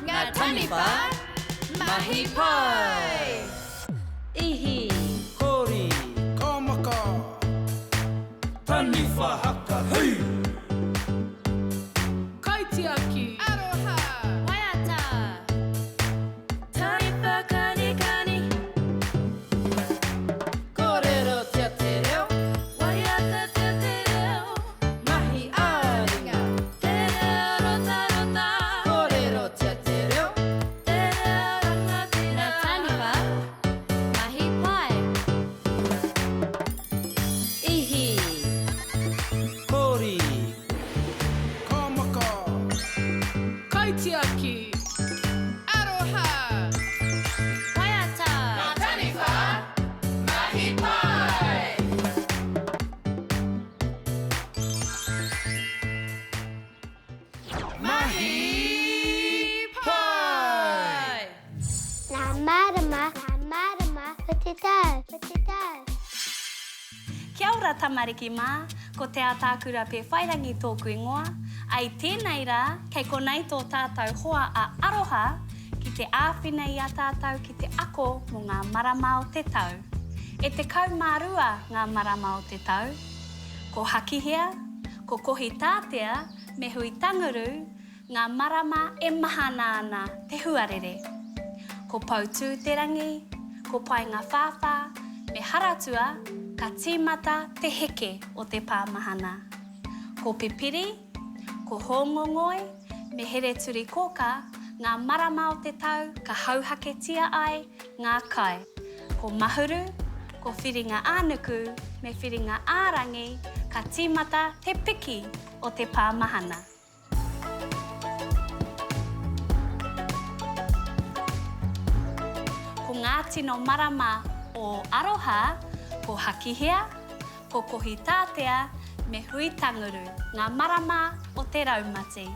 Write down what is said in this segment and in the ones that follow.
Ngā taniwha, mahi pai! Ihi! Kori! Ka maka! Taniwha haka hui! Kaitiaki! Aroha! Waiata! Taniwha kanikani! Kōrerotia te reo! Waiatatia te reo! Mahi ā-ringa! Te reo rotarota! Kōrerotia te reo! Te reo rangatira! Ngā taniwha, mahi pai! Ihi! Kori! Ka maka! Kaitiaki! Aroha! Waiata! Ngā taniwha, mahi pai! Mahi pai! Ngā marama, ngā marama o te tau, o te tau. Kia ora tamariki mā, ko Te Ataakura Pewhairangi tōku ingoa, a i tēnei rā, kei konei tō tātou hoa a Aroha ki te āwhina i a tātou ki te ako mō ngā marama o te tau. E 12 ngā marama o te tau. Ko Hakihea, ko Kohitātea me Huitanguru ngā marama e mahana ana te huarere. Ko Poutū-te-rangi, ko Paengawhāwhā me Haratua ka tīmata te heke o te pāmahana. Ko Pipiri, ko Hōngongoi me Hereturikōkā ngā marama o te tau ka hauhaketia ai ngā kai. Ko Mahuru, ko Whiringa-ā-nuku me Whiringa-ā-rangi ka tīmata te piki o te pāmahana. Ko ngā tino marama o Aroha ko Hakihea, ko Kohitātea me Huitanguru ngā marama o te raumati.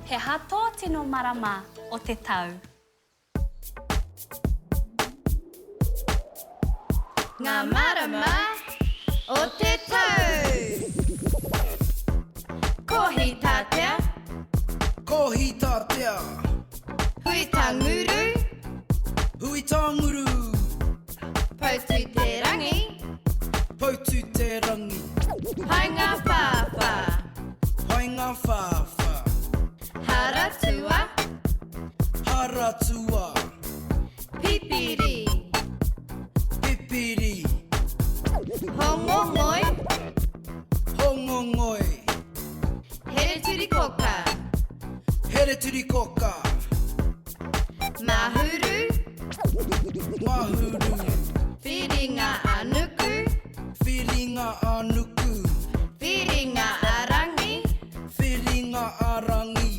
He aha tō tino marama o te tau? Ngā marama o te tau. Kohitātea. Kohitātea. Huitanguru. Huitanguru. Poutū-te-rangi. Poutū-te-rangi. Paengawhāwhā. Paengawhāwhā. Haratua. Haratua. Pipiri. Pipiri. Hongongoi. Hongongoi. Hereturikōkā. Hereturikōkā. Mahuru. Mahuru. Whiringa-a-nuku. Whiringa-a-nuku. Whiringa-a-rangi. Whiringa-a-rangi.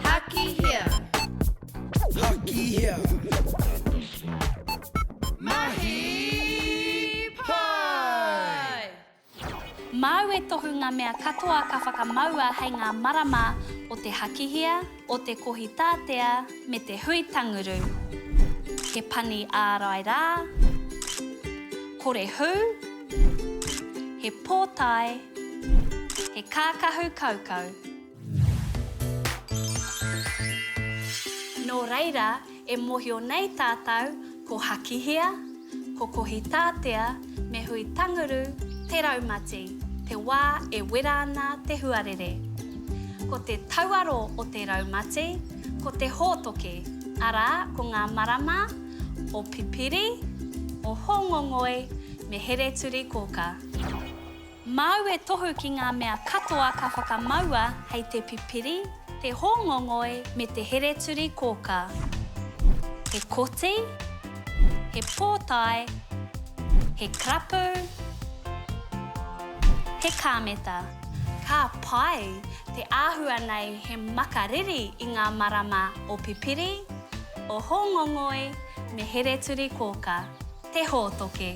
Hakihea. Hakihea. Mahi pai! Māu e tohu ngā mea katoa ka whakamaua hei ngā marama o te Hakihea, o te Kohitātea me te Huitanguru. He pani ārai rā, kore hū, he pōtae, he kākahu kaukau. Nō reira, e mōhio nei tātou ko Hakihea, ko Kohitātea me Huitanguru te raumati, te wā e wera ana te huarere. Ko te tauaro o te raumati, ko te hōtoke, arā, ko ngā marama o Pipiri, o Hōngongoi me Hereturikōkā. Māu e tohu ki ngā mea katoa ka whakamaua hei te pipiri, te hōngongoi me te hereturi kōkā. He koti, he pōtae, he karapu, he kāmeta. Ka pai, te āhua nei he makariri i ngā marama o Pipiri, o Hōngongoi me Hereturi Kōkā. Te hōtoke.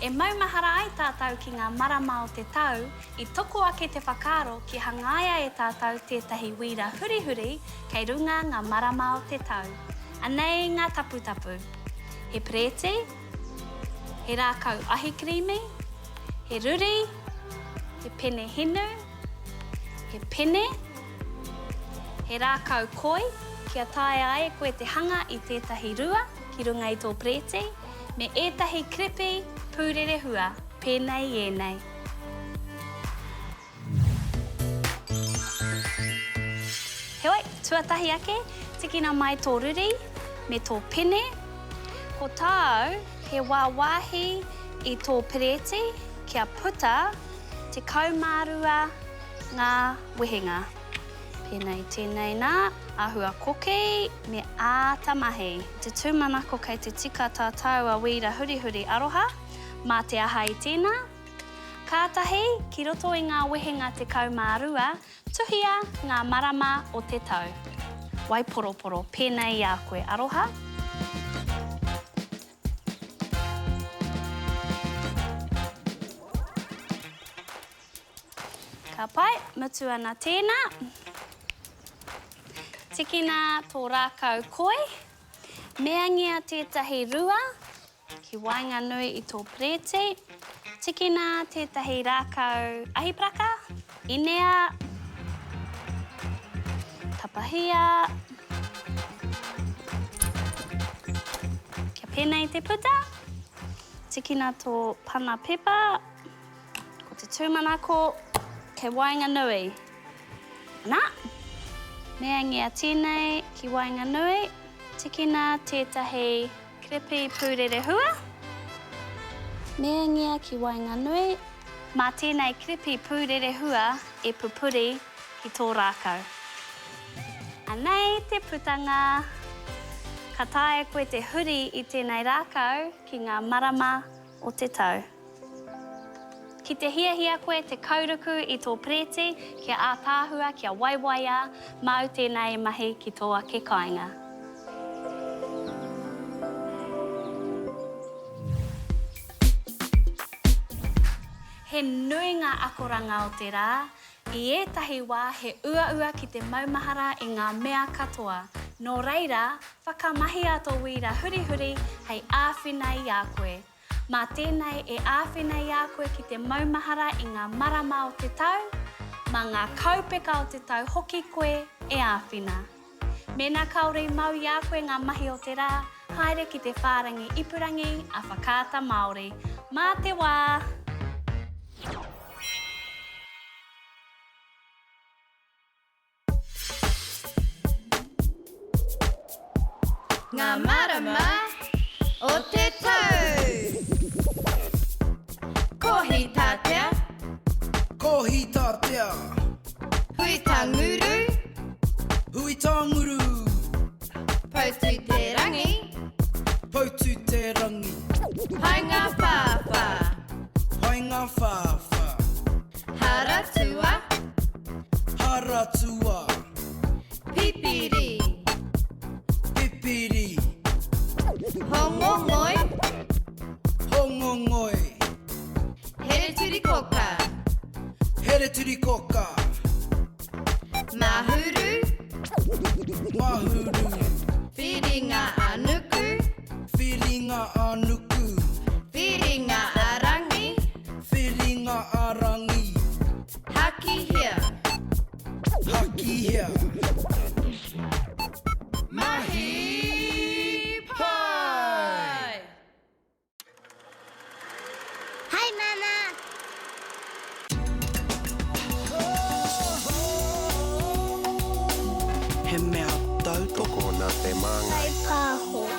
E maumahara ai tātou ki ngā marama o te tau, i toko ake te whakaaro ki hangaia e tātou tētahi wīra hurihuri kei runga ngā marama o te tau. Anei ngā taputapu. He perēti, he rākau ahikirīmi, he ruri, he pene hinu, he pene. He rākau koi, kia taea ai e koe te hanga i tētahi rua ki runga i tō perēti, me ētahi kripi pūrerehua pēnei i ēnei. Heoi, tuatahi ake, tikina mai tō ruri me tō pene. Ko tāu, he wāwāhi i tō perēti kia puta 12 ngā wehenga. Pēnei tēnei nā, āhua koki me āta mahi. Te tūmanako kei te tika tā tāua wīra hurihuri aroha, mā te aha i tēnā? Kātahi, ki roto i ngā wehenga 12, tuhia ngā marama o te tau. Waiporoporo, pēnei i a koe, aroha. Ka pai, mutu ana tēnā. Tikina tō rākau koi. Meangia tētahi rua ki waenganui i tō perēti. Tikina tētahi rākau ahiparaka, inea, tapahia. Kia pēnei te puta. Tikina tō pana pepa. Ko te tūmanako kei waenganui. Nā, meangia tēnei ki waenganui, tikina tētahi kripi pūrerehua. Meangia ki waenganui, mā tēnei kripi pūrerehua e pupuri ki tō rākau. Anei te putanga. Ka taea koe te huri i tēnei rākau ki ngā marama o te tau. Ki te hiahia koe te kauruku i tō perēti kia ātaahua, kia waiwaiā, māu tēnā e mahi ki tō ake kāinga. He nui ngā akoranga o te rā, i ētahi wā he uaua ki te maumahara i ngā mea katoa, nō reira, whakamahia tō wīra hurihuri hei āwhina i a koe. Mā tēnei e āwhina i a koe ki te maumahara i ngā marama o te tau, mā ngā kaupeka o te tau hoki koe e āwhina. Mēnā kāore i mau i a koe ngā mahi o te rā, haere ki te whārangi ipurangi a Whakaata Māori. Mā te wā! Ngā marama o te tau. Kohi-tātea. Kohi-tātea. Hui-tānguru. Hui-tānguru. Poutū-te-rangi. Poutū-te-rangi. Paengawhāwhā. Paengawhāwhā. Haratua. Haratua. Pipiri. Pipiri. Hongongoi. Hongongoi. Hereturikoka. Hereturikoka. Mahuru. Mahuru. Whiringa-a-nuku. Whiringa-a-nuku. Whiringa-a-rangi. Whiringa-a-rangi. Hakihea. Hakihea. Mahi pai! Hi, Mama! He mea tautoko nā te Māngai. Whaipāho.